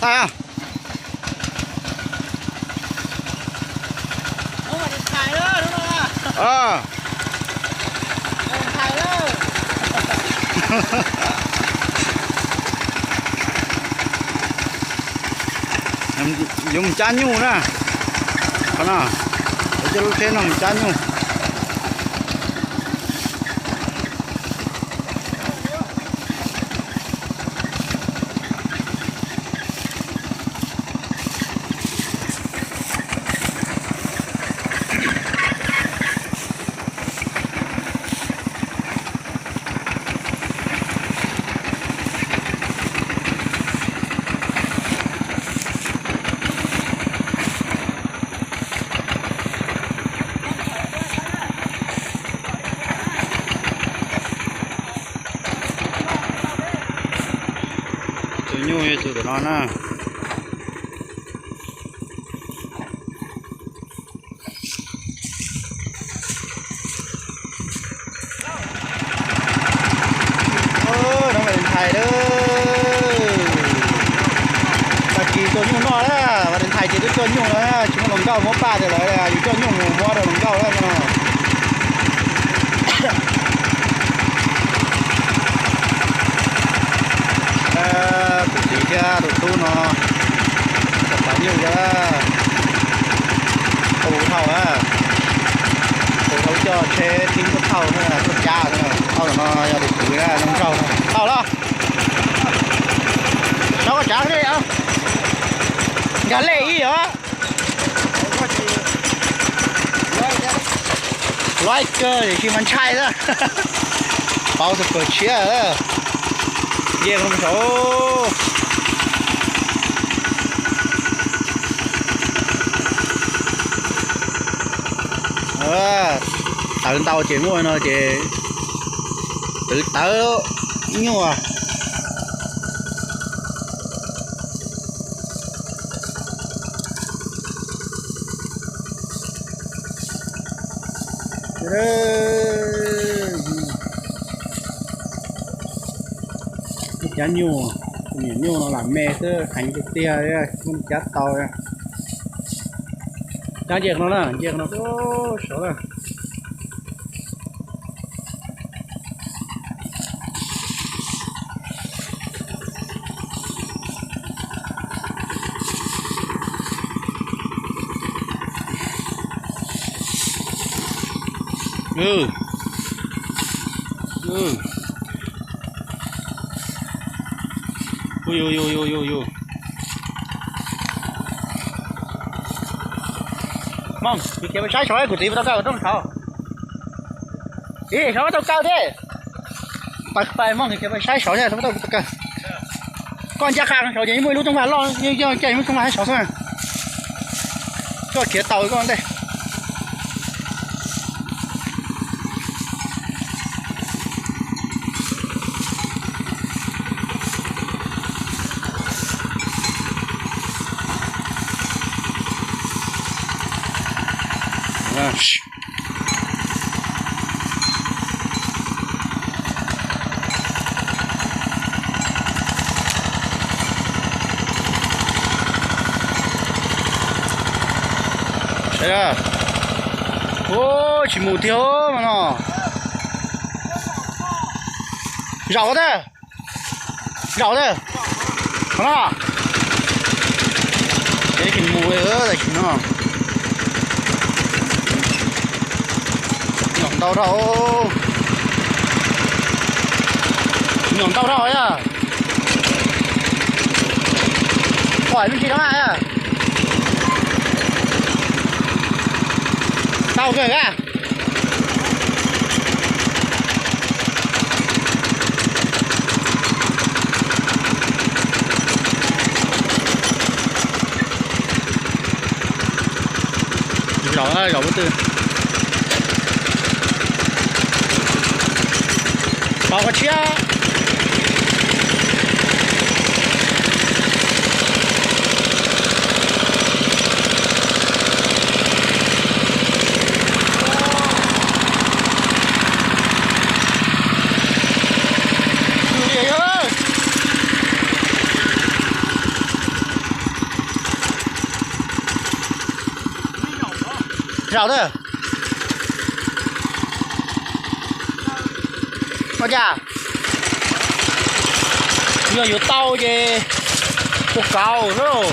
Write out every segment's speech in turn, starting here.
Thaij. Yuav mus cab nyuj na. Qhov no, coj lub tsheb no mus cab nyuj. Tus nyuj yog tus tom no na. Nov Valentine lawm. Tag kis tua nyuj noj na, Valentine ces twb tua nyuj no, tsis muaj hluas nkauj muab paj tias lawv yus coj nyuj mus muab rau hluas nkauj lawm no. Tus txiv thiab tus tub no, tus pab nyuj thiab, tus thauj na, tus thauj coj tsheb tib tuaj thauj, tuaj cab, thauj no yog tus kwv na, zoo nraug na. Thauj los, rov qab tsav li, nkag lej ib os. Loj kawg tiam sis mas ntshai xwb. Pauv tus kawg tshiab. Nce no saud. Tawv ntau ces muaj no ces twv tawv nyuaj. Cab nyuj, tus me nyuam nyuj no lam me xwb, heev tiag tiag, cab tau. Cab nce no na, nce no saud na. Mog, khiav pais saib saud, kuv txiv puas tau kaw rooj saud. Ib, saud tau kaw thiab. Pais, Mog, khiav pais saib saud thiab, saud tau kaw. Koj ncaj qha saud ces muaj ib lub rooj vag loj, yeej coj ib lub rooj vag saud xwb. Koj khiav tau koj ntej. Saib, ua tsis mus tiag mas no. Zaum ua ntej, zaum ua ntej, qhov no. Ces tsis mus li tam sim no. Nyuam ntau dhau, nyuam ntau dhau yog. Pom me ntsis no na. Tau kawg a. Zaum, zaum ua twg. Pauv qhov tshiab. Zaum na. Ua cas? Yog yuav tau ces hlua kauv xwb lauj.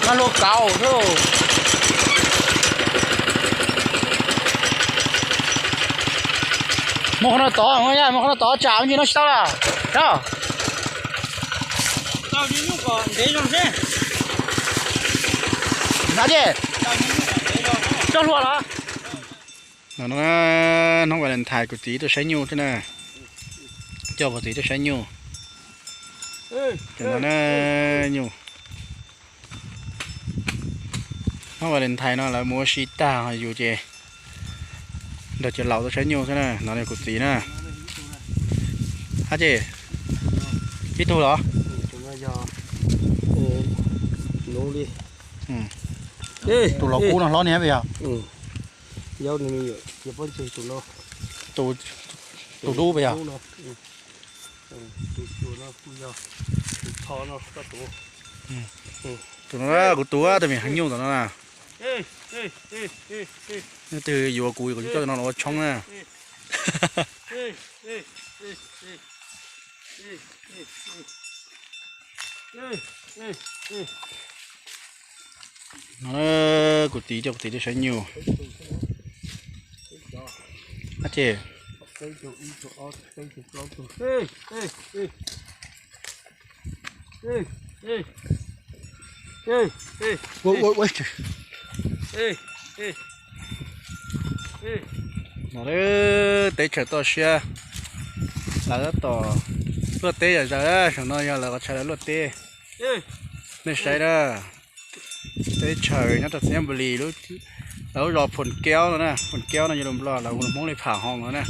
Hlua kauv xwb lauj. Mus qhov no tod, mus qhov no tod tsam ntsis no tsis tau lawm. Hnav ces coj hlua los. No hnub Valentine kuv txiv tuaj saib nyuj thiab na. Coj kuv txiv tuaj saib nyuj. Cov no na, nyuj. Hnub Valentine no lawv mus ua si tag yus ces nrog cov laus tuaj saib nyuj xwb na. No kuv txiv na. Hab ces ib tug los? Tus los kub no hlob niag yog? Tus dub pas yog? Tus no kuv tus tus me heev nyuj tom no na. Nyob twg yuav kuv, kuv coj no los ua tshoob na. No kuv txiv coj kuv txiv tuaj saib nyuj. Ab ces no teb chaws toj siab, lawv tab tom luaj teb yom, zaum no yog lawv qhov chaw lawv luaj teb. Nej saib na, teb chaws nyob rau Xeev Lis, lawv lub zos Phoos Kaub no na, Phoos Kaub no yog lus Nplog, lawv hu lus Hmoob li Pham Hoos no na.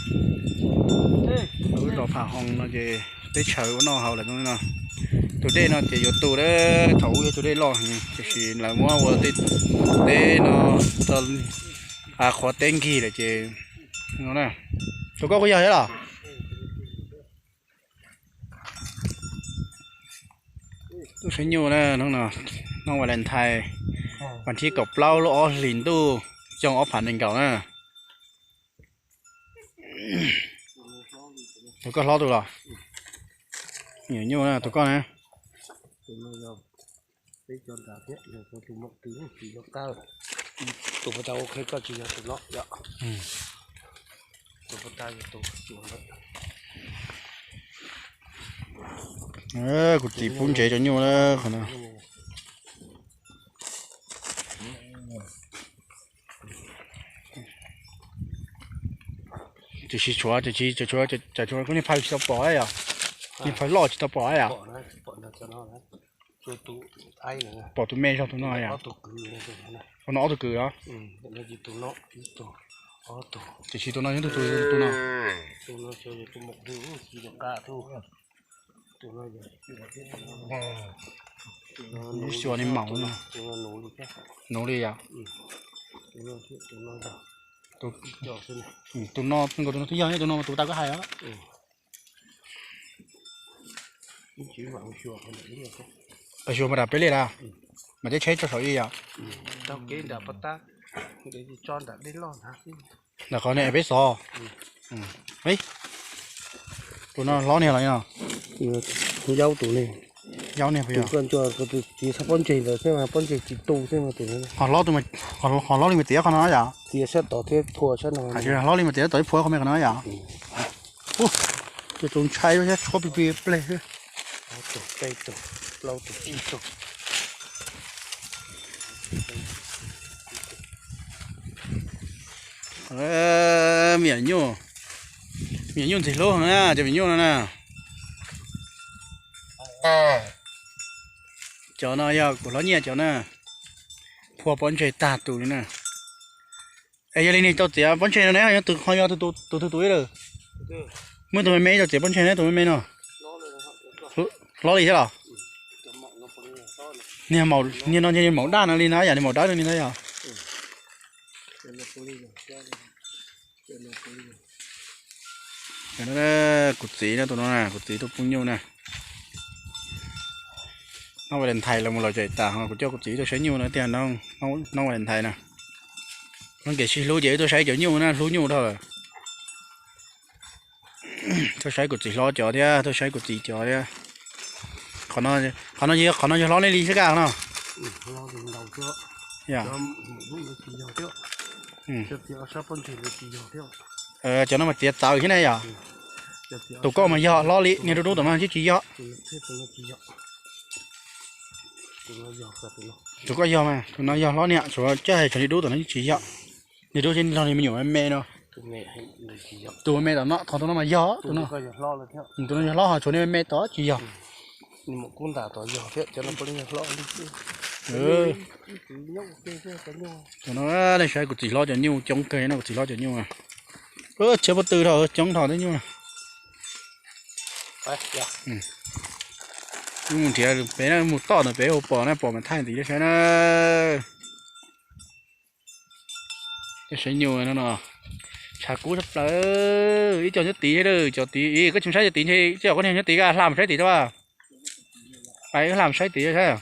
Lawv lub zos Pham Hoos no ces teb chaws ua noj haus lawm no. Tus dej no ces yuav tu, thaum ub yog tus dej loj heev tiam sis lawv muab ua tej teb no qhuav teb nkig lawm ces no na. Tus koj kuj yog thiab los? Tuaj saib nyuj na, hnub no, hnub Valentine, vas thib kaum plaub lub ob hlis ntuj, xyoo ob phav nees nkaum na. Tus koj hlob tus los? Nyuam nyuj na tus koj na. Kuv txiv pub ntsev rau nyuj na qhov no. Tiam sis tshuav, tiam sis tshuav, tshuav niag phaw tsis tau pom yom. Niag phaw loj tsis tau pom yom. Pom tus me zog tus no yom. Tus no ob tug kwv os. Tiam sis tus no yog tus, tus no. Lub xyuas ni maum, nuv li yom. Tus no, tus no twb yog tus no tus tau koj hais os. Pab xyuas mas dam peb liaj lawm, mas teb tsheb tso saum ib yom. Ntawm qhov ne peb xov. Tus no hlob niag los no. Yau tus ne. Yau niag puas yog? Tus koj ntsuag tus txiv txhob pob ntseg ntawd xwb mas pob ntseg tsis tu xwb mas tus no. Ho hlob tus, ho hlob li mas tiav qhov no yom? Tiav sab tod thiab phua sab no. Hais tias hlob li mas tiav tod thiab phua qhov me qhov no yom? Tus tus ntshai xyov tshuab plig plig pleg xwb. Ob tug, peb tug, plaub tug, tsib tug. Me nyuam nyuj, me nyuam nyuj ntxim hlub na, cov me nyuam nyuj no na. Cov no yog kuv hlob Nyiaj cov na, phua pob ntseg tag tus li na. Es yog li niag tau txiav pob ntseg no ne, yog tus, ho yog tus twg tus ib lawm? Muaj tus me me tau txiav pob ntseg ne, tus me me no. Hlob li thiab los? Niag, niag no niag maum daj no li na yom, niag maum dawb no li na yom. Kuv txiv no, tus no na, kuv txiv tuaj pub nyuj na. Hnub Valentine los mus lom zem tas, kuv coj kuv txiv tuaj saib nyuj no tiag, hnub Valentine na. Kev sib hlub ces wb tuaj saib cov nyuj na, hlub nyuj dhau lawm. Tuaj saib kuv txiv hlob cov thiab, tuaj saib kuv txiv cov thiab. Qhov no, qhov no yog, qhov no yog hlob nej li xwb kaj no. Cov no mas tiav txawv thiab ne yom. Tus koj mas yog hlob li, niag dub dub tom no tsis yog. Tus koj yog mas, tus no yog hlob niam, tsuav coj hais tsam li dub tom no tsis yog. Niag dub thiab nrog niag me nyuam me no. Tus me tom no, qhov tus no mas yog tus no. Tus no yog hlob ho tshuav niag me me tod tsis yog. Tus no nej saib kuv txiv hlob cov nyuj coob kawg no, kuv txiv hlob cov nyuj. Tshiab pob tw dhau coob dhau tej nyuj. Wb mus nrhiav pem na, mus toj ntawm pem ua pom na, pom mas thaij ntxiv saib na. Saib nyuj no no, tshav kub tshaj plaws. Ib co nyob tid, cov tid, koj tsis saib cov tid ntshe, cov koj niag nyob tid, hla mus saib tid tau. Hla mus saib tid saib.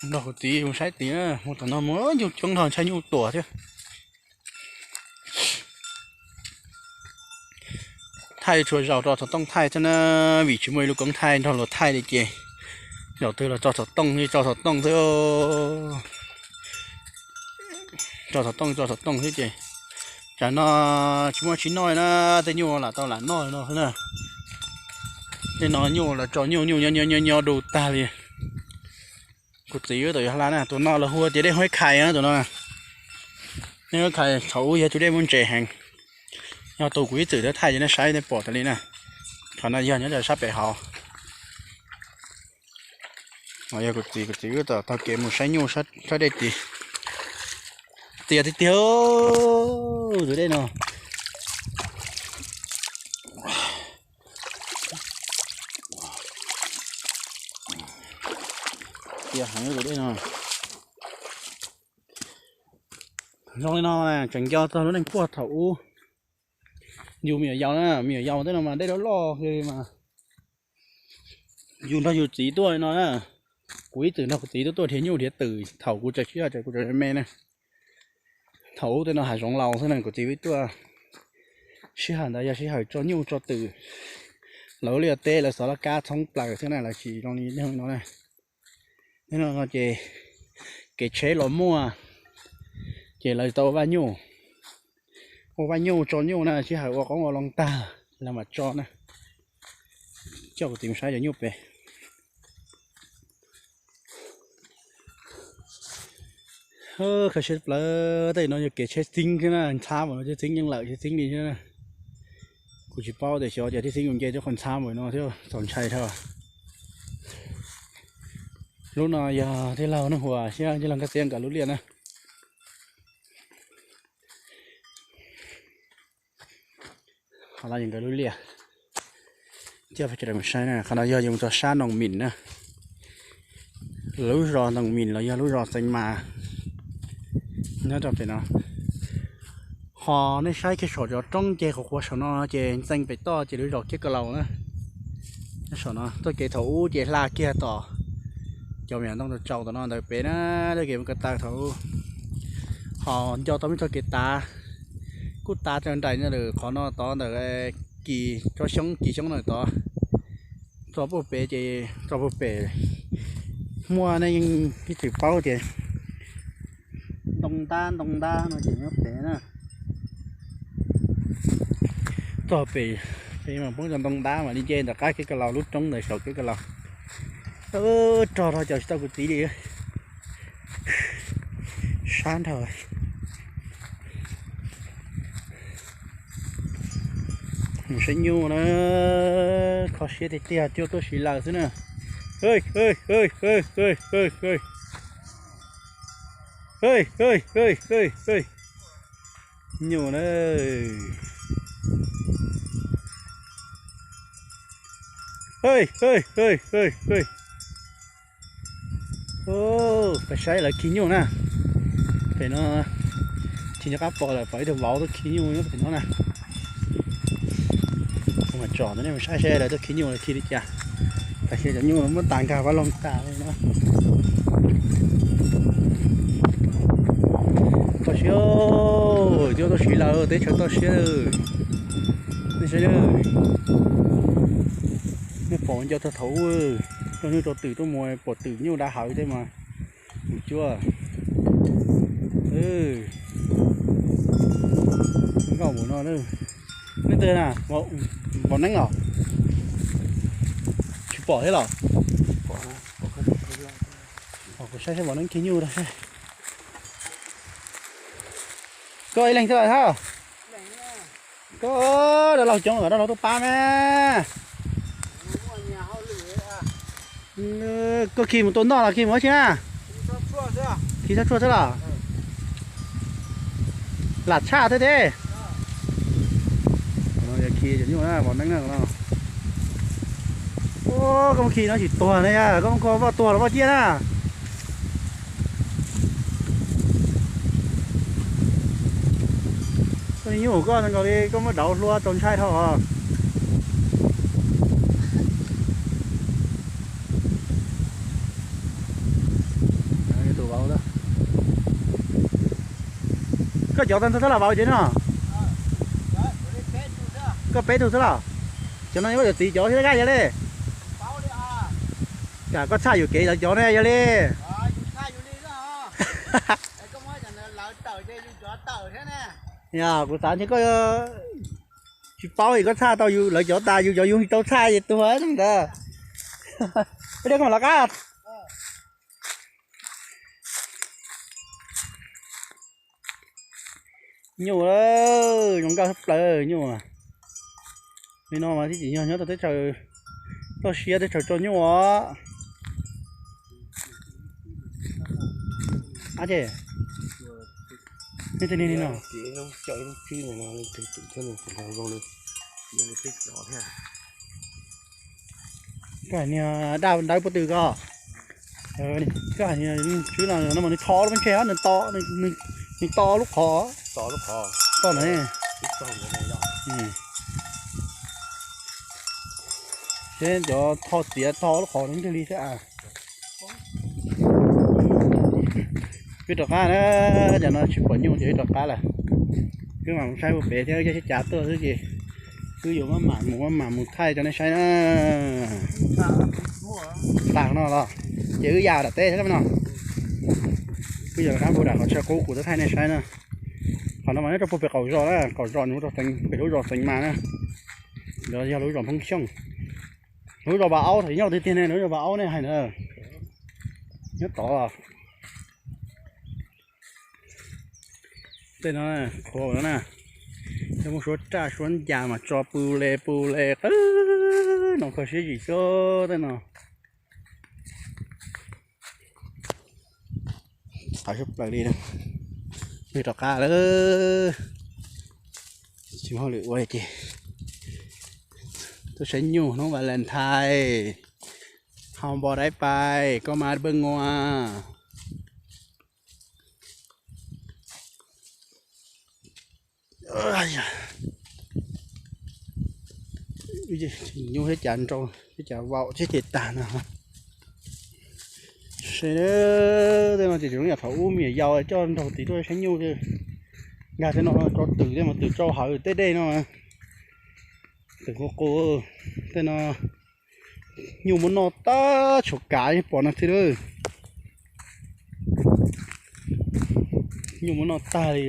Nrog kuv txiv mus saib tid, mus tom no mus nyuj coob dhau, ntshai nyuj tuam thiab. Thaij tsuas zaum tso xov tooj thaij xwb na, vim tsis muaj ib lub koob thaij nrog luag thaij li ces zaum twg los tso xov tooj li, tso xov tooj xwb. Tso xov tooj, tso xov tooj xwb ces tsam no tsis muaj tsis noj li na, tej nyuj lam tau lam noj li no xwb na. Tej no nyuj los tso nyuj, nyuj nyob nyob nyob nyob du tag li. Kuv txiv wb tau yuav hla na, tus no lawv hu tias dej Huab Khais na tus no. Dej Huab Khais thaum ub yog tus dej muaj ntses heev. Yog tus kuv ib txwm tau thaij ces nej saib nej pom tas li na. Qhov no yog nyob rau sab pem hauv. Yog kuv txiv, kuv txiv wb tau taug kev mus saib nyuj sab dej tid. Tias tiag tiag tus dej no. Tias heev tus dej no. Zoo li no tseem nco txog lub neej puag thaum ub. Yus me nyuam yaus na, me nyuam yaus tej no mas dej loj loj li mas yus nrog yus txiv tuaj li no na. Kuv ib txwm nrog kuv txiv tuaj tuaj dhia nyuj dhia twm thaum kuv tseem sib hawm, kuv tseem me na. Thaum ub tej no hav zoov laus xwb na, kuv txiv wb tuaj sib hawm ntawd yog sib hawm tso nyuj tso twm. Lawv ua liaj teb lawv xov laj kab txhob plaws xwb na, lawv tsis zoo li no na. Ces kev tsheb los muaj, ces lawv tau ua vaj nyuj, ua vaj nyuj tso nyuj na, sib hawm ua qoob ua loo tag lawv mam tso na. Coj kuv txiv mus saib cov nyuj pem. Kho siab plaws, tej no yog kev tsheb txeeb thiab na, ntxhab mas no tsheb txeeb yeej lawm tsheb txeeb li thiab na. Kuv tsis paub tias xyov tias tsheb txeeb yus nce twb qhov ntxhab npaum no thiab txaus ntshai dhau. Lub no yog tij laug Neej Huas thiab tij laug Nkaj Txiab nkawd lub liaj na. Qhov no yog nkawd lub liaj. Coj peb sawv daws mus saib na, qhov no yog yus txog sab Noos Mis na. Lub zos Noos Mis los yog lub zos Xeev Mas nyob rau pem no. Ho nej saib kiag saum cov roob ceg qhuav qhuav saum no ces ntxeev pem toj ces lub zos Kiab Ka Laus na. Saum no txoj kev thaum ub ces hla kiag tom cov me nyuam ntoo tau tsaus tom no ntawd pem na, txoj kev mus ko taw thaum ub. Ho nco tau me txoj kev tav, kuj tav raws nraim no lawm qhov no tod ntawm kis tsob xyoob kis xyoob no tod. Txog puag pem ces txog puag pem, muaj nej yeej ib txwm paub tias ntoo ntab ntoo ntab no ces nyob pem na. Txog pem, pem mas poob cov ntoo ntab mam li nce ntawm qab Kiab Ka Laus lub roob ntawd saum Kiab Ka Laus. Rog rau cov tsis tau kuv txiv li. Sab nrho. Mus saib nyuj na, kho siab tiag tiag, cuaj tuaj si lawm xwb na. Nyuj na. Peb saib lawv khi nyuj na. Pem no tsis nco qab pom lawm, pom ib tug vauv tuaj khi nyuj nyob pem no na. Kuv mam tsom ntawm nej mus saib seb lawv tuaj khi nyuj lawv khi li cas. Tam sim cov nyuj no muab tas nkag vaj loog tas li no. Yog, cuab tau siv lawm, teb chaws toj siab lawm. Nej saib, nej pom nco thaum ub, tso nyuj tso twm tuaj mus pom twm nyuj dav hawv thiab mas mus cuab. Nkauj mus no, nej twg na, Vaus Neeb los? Tsis pom thiab los? Kuv saib saib Vaus Neeb khi nyuj tag. Koj ib leeg xwb los hab? Koj dab laug coob los dab laug tuaj pab mas. Koj khi mus tua noj los khi mus dab tsi na? Khi tshaj tshuaj xwb los? Lam tshaj thiab tes. Yog khi cov nyuj na, Vaus Neeb na no. Koj muab khi no tsis tuag na, koj muab kho vaj tuag los vaj ciaj na. Koj nyuj koj nkaus li koj muab dauv hlua tau ntshai dhau os. Koj cov tag ntawd xwb los Vaus ces no? Koj peb tug xwb los? Cov no koj yuav txiv cov thiab koj yog li. Cas koj txhaj yuam kev lawv cov ne yog li. Yog kuv xav ntshe koj tsis paub es koj txhaj tau yus lawv cov tas yus cov yus tsis tau txhaj ces tuag ntawd. Ua li koj mam lawv qab. Nyuj, zoo nkauj tshaj plaws nyuj. Li no mas tib tsis yog nyob tau teb chaws toj siab teb chaws tso nyuj os. Ab ces, nej twg niag li no? Koj niag daj ntawd puas twm koj? Koj niag tswb no no mas nws tho lub peb ntseg nws to, nws to lub qhov, to na. Seb cov tho txiav tho lub qhov nws twg li thiab. Wb rov qab na, cov no tsis pom nyuj ces wb rov qab lawm. Wb mam mus saib ua pem thiab, yog sib cav tuaj xwb ces wb yuav maj mam mus maj mam mus thaij rau nej saib na. Tag no los ces wb ya nram teb thiab no. Wb yuav rov qab mus nram qhov chaw qub kuv twb thaij nej saib na. Qhov no mas nyob rau puag pem qaum zos na, qaum zos nws rau pem lub zos Xeev Mas na. Nov yog lub zos Hmoob Xyooj. Lub zos Vaj Aub thaum nyob twg tiag ne, lub zos Vaj Aub nej hais na. Nyob tod. Tej no qhuav no na, yog muaj suab raj suab ncas mas tso pw le pw le qw, no kho siab zim xwb tej no. Qhov sab plaws li, peb rov qab lawm. Tsis muaj hauj lwm ua ces tuaj saib nyuj hnub Valentine, hau npo daib pais koj mas pej nguas. Nyuj thiab cas nrau thiab cas vaum thiab ces tag no. Seb, tej no ces tseem yam thaum ub me nyuam yaus coj nraug tid tuaj saib nyuj, nkag tej no tso twm tej mas twm tsau hawv tej dej no, twm qus qus. Tej no nyuj muab noj tag tshuav kav pom no xwb lawm. Nyuj muab noj tag li.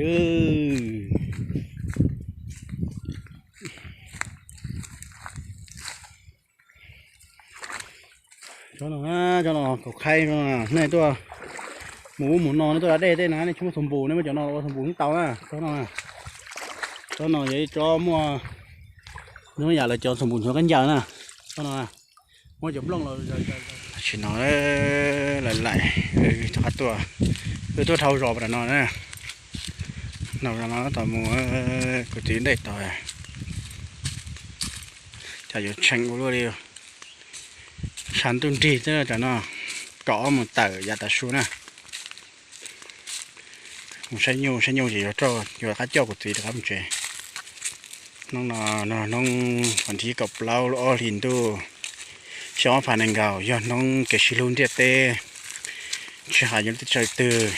Cov no, cov no kaum khaib no, nej tuaj mus ub mus no nej tuaj da dej tej na, nej tsis muaj txhuv npus nej muab cov no ua txhuv npus tau na. Cov no, cov no yog ib tsob muaj zoo yam lawv cov txhuv npus ntxhuav khaub ncaws na. Cov no muab cov nplooj los. Tam sim no lawm lawm, rov qab tuaj, wb tuaj dhau zos nram no na. Dhau zos no tab tom mus, kuv txiv ntej tod. Cas yuav tshee ua luaj li. Sab ntuj nrig xwb tam no, kom mus tawm yav tav su na. Mus saib nyuj, saib nyuj ces yuav rov qab coj kuv txiv rov qab mus tsev. Hnub no, no hnub vas thib kaum plaub lub ob hlis ntuj xyoo ob phav nees nkaum, yog hnub kev sib hlub ntiaj teb, tsis hais yog lub teb chaws twg.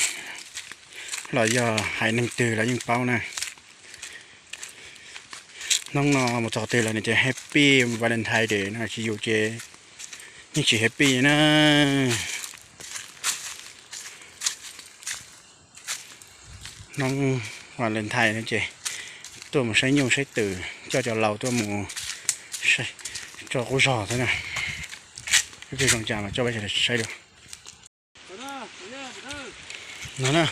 los yog haiv neeg twg los yeej paub na. Hnub no mus txog twg los nws ces Happy Valentine Day no, tsis yus ces yeej tsis happy na. Hnub Valentine no ces tuaj mus saib nyuj saib twm, coj cov laus tuaj mus tso qub zog xwb na. Ib pliag zoo cas mas coj peb sawv daws saib dua. No na,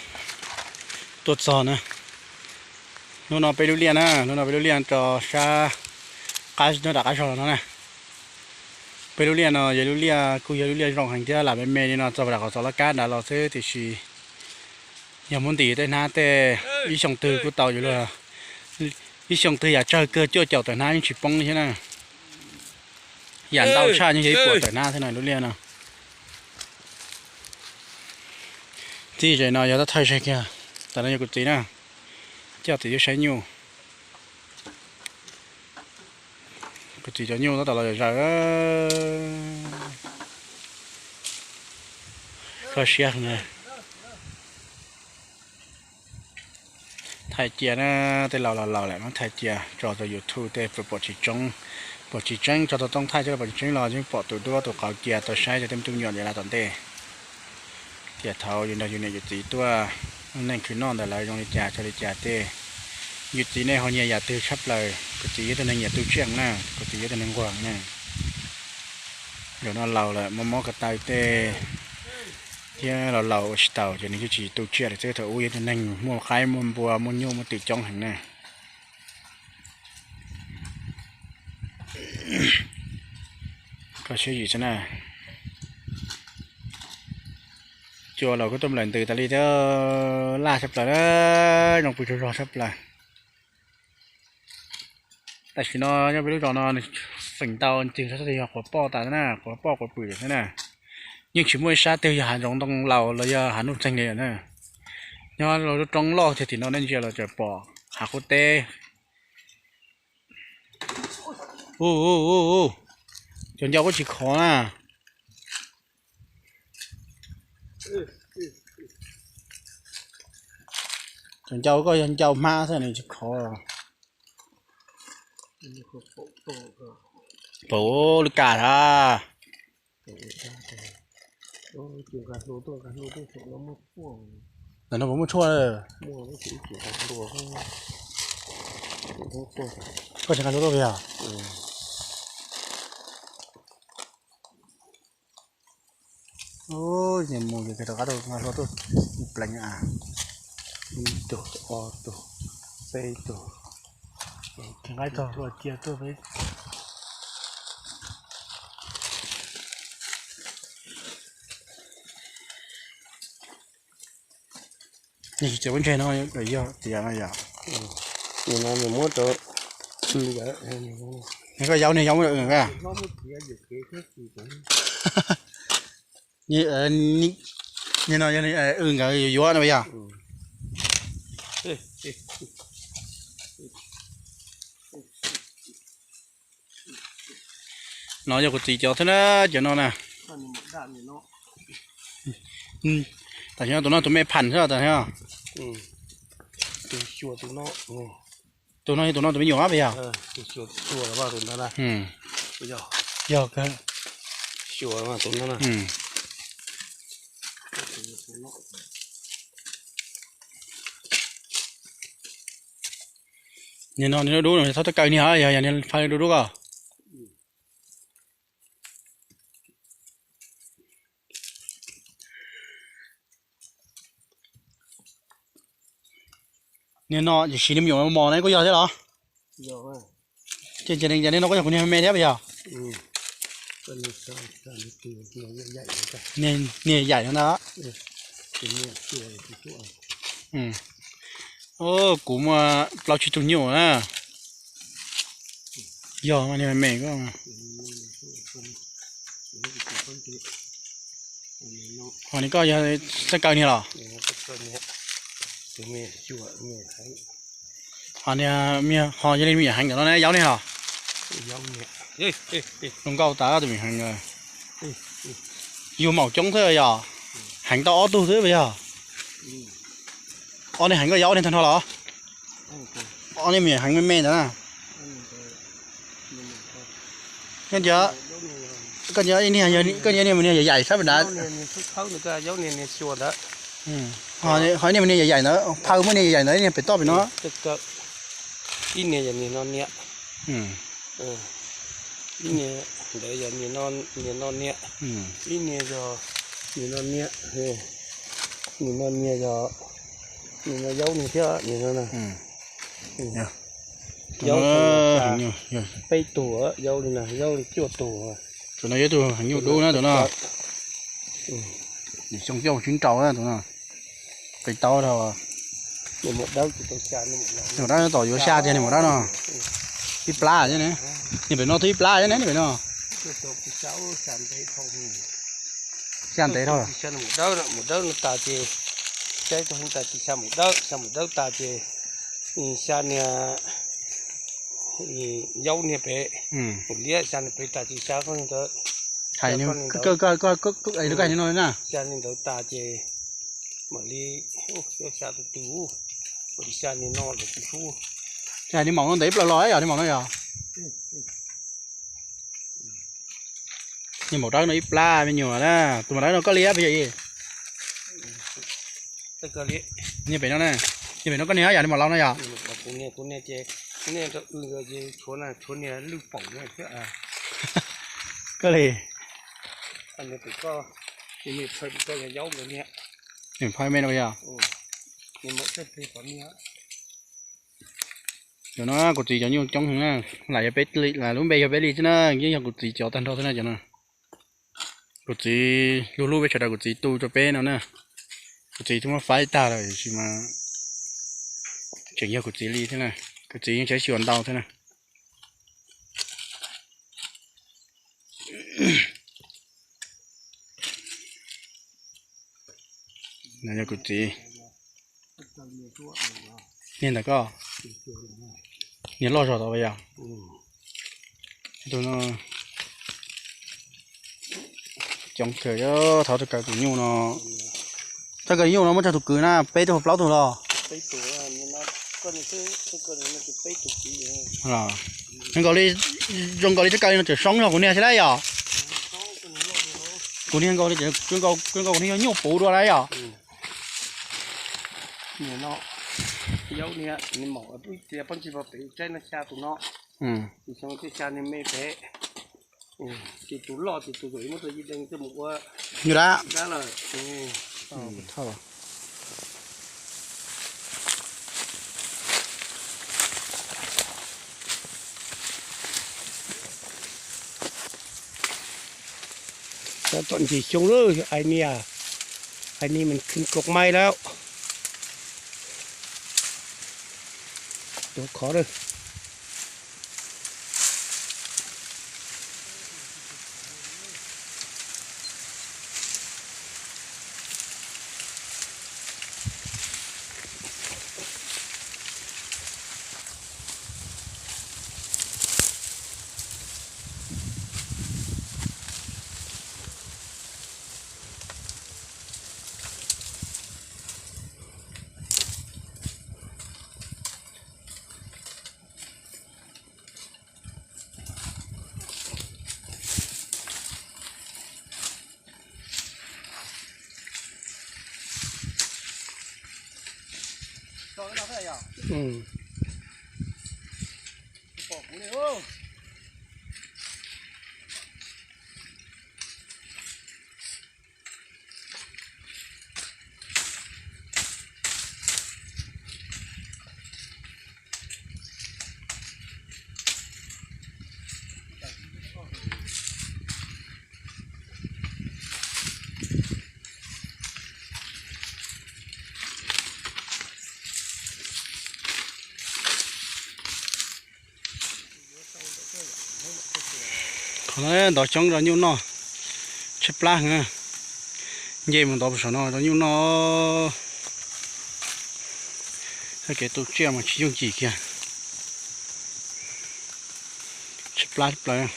tuaj txog na. Hnub no peb lub liaj na, hnub no peb lub liaj rau sab qab, nyob rau qab zog no na. Peb lub liaj no yog lub liaj, kuj yog lub liaj zoo heev thiab, lam me me li no txog rau qhov txos laj kab nrad los xwb, tiam sis yog muab ntim tej hnab tej, ib xyoo twg kuj tau yuav luag, ib xyoo twg yam tsawg kawg cuaj caum tawm hnab yeej tsis poob li thiab na. Yam ntau tshaj yeej yog ib puas tawm hnab thiab no lub liaj no. Txij ze no yog tab thawj ze kiag, tam no yog kuv txiv na, coj txiv tuaj saib nyuj. Kuv txiv cov nyuj tab tom los zaws, kho siab na. Thaij cia na, tej laus los laus lawm muab thaij cia tso rau YouTube tej pom tsis tseeb, pom tsis tseeb tso tau tooj thaij thiab, pom tsis tseeb los yeej pom tus duab tus qauv cia tau saib rau tej me tub me nyuam yav tom ntej. Tias thaum yus nrog yus niam yus txiv tuaj neej khwv noj ntawm lawv zoo li cas txog li cas tej. Yus txiv nej ho nyiam yam twg tshaj plaws? Kuv txiv yog tus neeg nyiam tu tsiaj na, kuv txiv yog tus neeg nquag na. Zaum no laus lawm mob mob ko taw tej thiab laus laus ua tsis taus ces nws yeej tsis tu tsiaj lawm xwb. Thaum ub yog tus neeg muaj qaib muaj npua muaj nyuj muaj twm coob heev na. Kho siab zim xwb na. Cua los kuj tuaj nplawm ntws tas li thiab, laj tshaj plaws na, zoo pw tsaug zog tshab plaws. Tam sim no nyob peb lub zos no nws feem ntau ntws txog yog quav poj tas xwb na, quav poj quav pwm xwb na. Yeej tsis muaj ib sab twg yog hav zoov ntoo laus los yog hav nuj txeeg li na. Nyob rau lub roob loj tiag tim no nej ntsia los tseem pom hav qub teb. Ub, cov ncau kuj tsis khov na. Cov ncau koj yog ncau hmab xwb nws tsis khov. Pum lub kas a. Ntawm no puas muaj tshuaj? Koj tsis nqa hlua tuaj puas yog? Mus ces rov qab rau nqa hlua tuaj pleev a. Ib tug, ob tug, peb tug. Ces nqa ib tug hlua cia tuaj peb. Nws tsis txiav pob ntseg no yog tias no yom? Nim no nws muab rau nkawd, nws koj yaub niag yaub muab rau nkawd. Nim no yog nkawd yuav yuav no yog. No yog kuv txiv cov thiab na, cov no na. Tam sim no tus no tus me pham xwb tas thiab. Tus no yog tus no tus me nyuam puas yog? Yog. Nim no nws dub dub no txhob tuaj kaw niag, yog yog niag fais dub dub ko. Nim no ces siv niag me nyuam mos no kuj yog thiab los? Ces nim no kuj yog kuv niag me me thiab puas yog? Niag yaim no ntag. Kuv muaj plaub tsib tug nyuj na. Yog niag me me ko. Ho niag koj yog txawj kaw niag los? Ho niag, ho yog li me nyuam heev ntawm no ne, yaub niag los? Zoo nkauj tas tus me heev. Yug maum coob xwb yog? Heev tau ob tug xwb puas yog? Ob niag heev koj yog ob niag tag nrho los? Ob niag me heev me me ntawd na. Koj, koj niag me niag yaim yaim sab pem dav. Ho niag me niag yaim yaim ntawd, phaw muaj niag yaim yaim ntawd, niag pem toj pem no. Ib niag yog niag no niam, ib niag ntawd yog niag no niam, ib niag yog niag no niam, niag no niag yog, niag no yaub niag thiab niag no na. Yaub peb tug, yaub li na, yaub li cuaj tug. Tus no yog tus heev nyuj dub na tus no. Xyoo cuaj tsib rau na tus no. Peb tau dhau. Niag maum dawb tom yuav xya tiag niag maum dawb no. Ib plab thiab ne. Niag pem no twb ib plab thiab ne niag pem no. Xya ntev dhau. Maum dawb no tas ces, saib rau hauv tas ces xya maum dawb, xya maum dawb tas ces xya niag yaub niag pem, maum liab xya niag pem tas ces xya koj niag ntawd. Hais koj hais no na. Xya niag ntawd tas ces mam li xya tus tus, mam li xya niag no lawm tus hlub. Hais niag maum no ntev plaws los yog niag maum no yog. Niag maum dawb no ib plab me nyuam na, tus maum dawb no koj li pes tsawg? Niag pem no, niag pem no koj niag yog niag maum laus no yog? Kuv niag, kuv niag ces, kuv niag rau w ces tshuav na, tshuav niag lwj paum na thiab. Koj li? Pem koj, pem koj yog yaub ntawd niag. Nws phai me no yog? Cov no kuv txiv cov nyuj coob heev na, lam yog peb li, lam lub npe yog peb li xwb na, yeej yog kuv txiv cov tag nrho xwb na cov no. Kuv txiv hlub hlub peb sawv daws kuv txiv tu rau peb no na. Kuv txiv twb muab faib tag lawm tiam sis mas tseem yog kuv txiv li thiab na. Kuv txiv yeej tseem xyuas ntau thiab na. No yog kuv txiv. Niag ntawm koj, niag loj zog tod yog? Tus no coob kawg, thov txhob kaw tus nyuj no. Txhob kaw nyuj no muab tso tus kwv na, peb tug plaub tug los. Zoo nkaus li, zoo nkaus li txhob kaw li no tseem soob yog kuv niag xwb lawm yog. Kuv niag nkaus li, kuv niag yog nyuj puv dua lawm yog. Niag no, yaub niag, nws maum ib tias pob ntseg pem tsaib no xya tus no. Tus xyoo twb xya niag me pem. Ces tus loj ces tus zaum muab rau yij dees coj mus ua nyuj dab dab lawm. Cov tom ntsis xyoo lawm, ai niag, ai niag mas khwv koj mai lawm. Tus khov lawm. Qhov no ntov xyoob rau nyuj noj, tshaib plab heev. Nce mus ntov puag saum no rau nyuj noj. Txoj kev tu tsiaj mas tsis yooj yim kiag, tshaib plab plaws.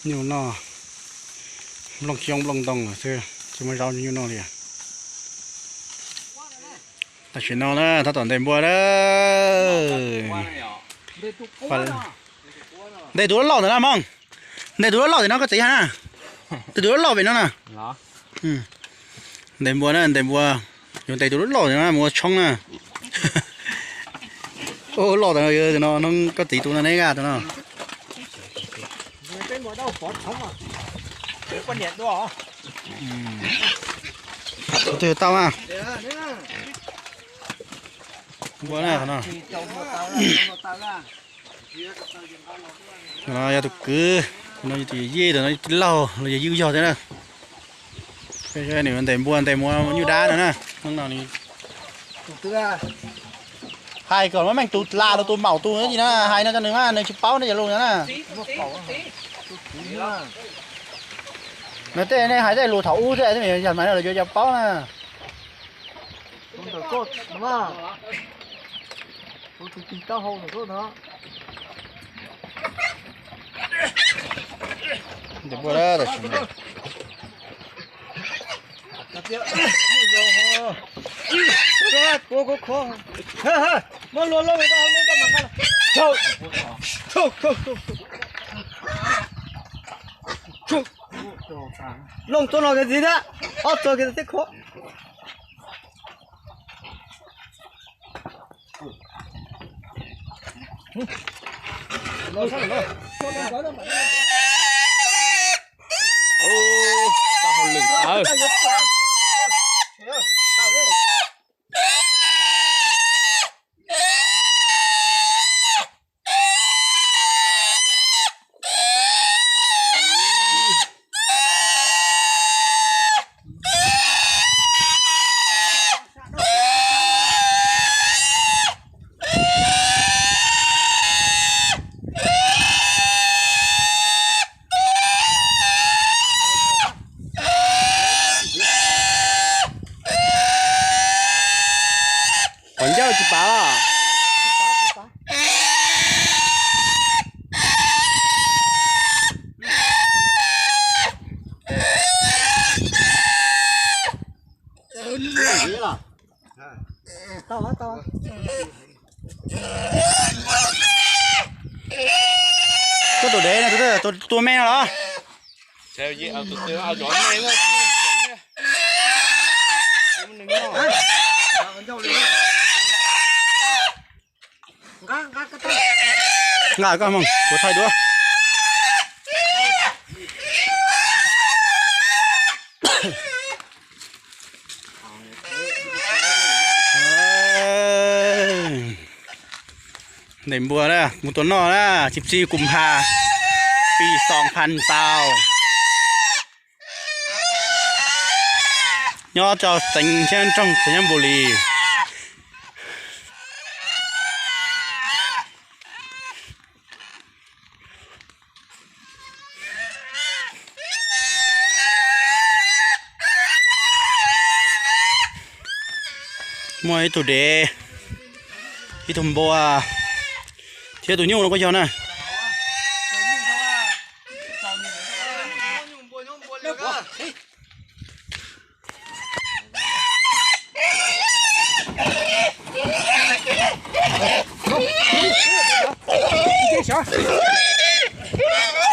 Nyuj noj, Nplooj xyoob nplooj ntoo xwb, tsis muaj zaub nyuj noj li. Tam sim no na, tab tom ntes npua na. Ntes tus loj loj ntawm no mog. Ntes tus loj loj tim no koj txiv hais na. Ntes tus loj loj pem no na. Ntes npua na, ntes npua. Yuav ntes tus loj loj tim no mus ua tshoob na. Ua loj tas no, koj txiv tus no neb tus no. Tus twg tau na? Npua na no. No yog tus kwv, no yog tus yawm yij, tus no yog tij laug los yog yij yog thiab na. Nws ntes npua ntes muas nyuj dab no na. Hnub no nws hais kom muaj meej tus dlam los tus maum tus no, hais no rau nws mas nws tsis paub ne cov lus no na. No tej nej hais tej lus thaum ub tej, yog mas no los yuav cov paub na. Ntes npua tam sim no. Looj tuaj no kiag ntxiv thiab, ob txog kiag thiab khov. Qhov ncauj tsis pav los? Koj tus dev no, tus tua me no los? Nqa koj mog, kuv thaij duab. Ntes npua na, mus tua noj na, txib txib kuv npha, pis xoos phas tau. Nyob rau xeev Thiab Nroog, xeev Nyob Npus Lis. Muaj ib tug dev, ib tug npua, thiab tus nyuj no puas yog na?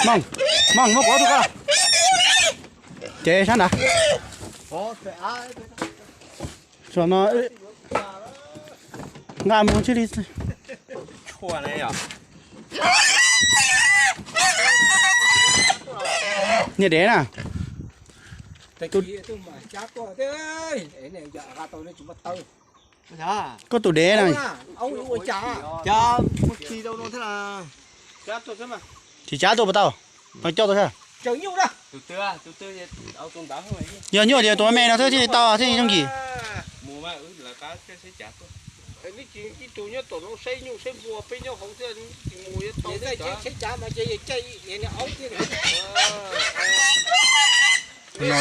Mog, mog, muab kuv ob tug ko. Ces sab nrad. Nqa mus tsis li. Niag dev na. Koj tus dev na. Tsis tsav tuaj puas tau? Coj tuaj. Yog nyuaj ces tus me no thiaj li tau thiaj yooj yim. No,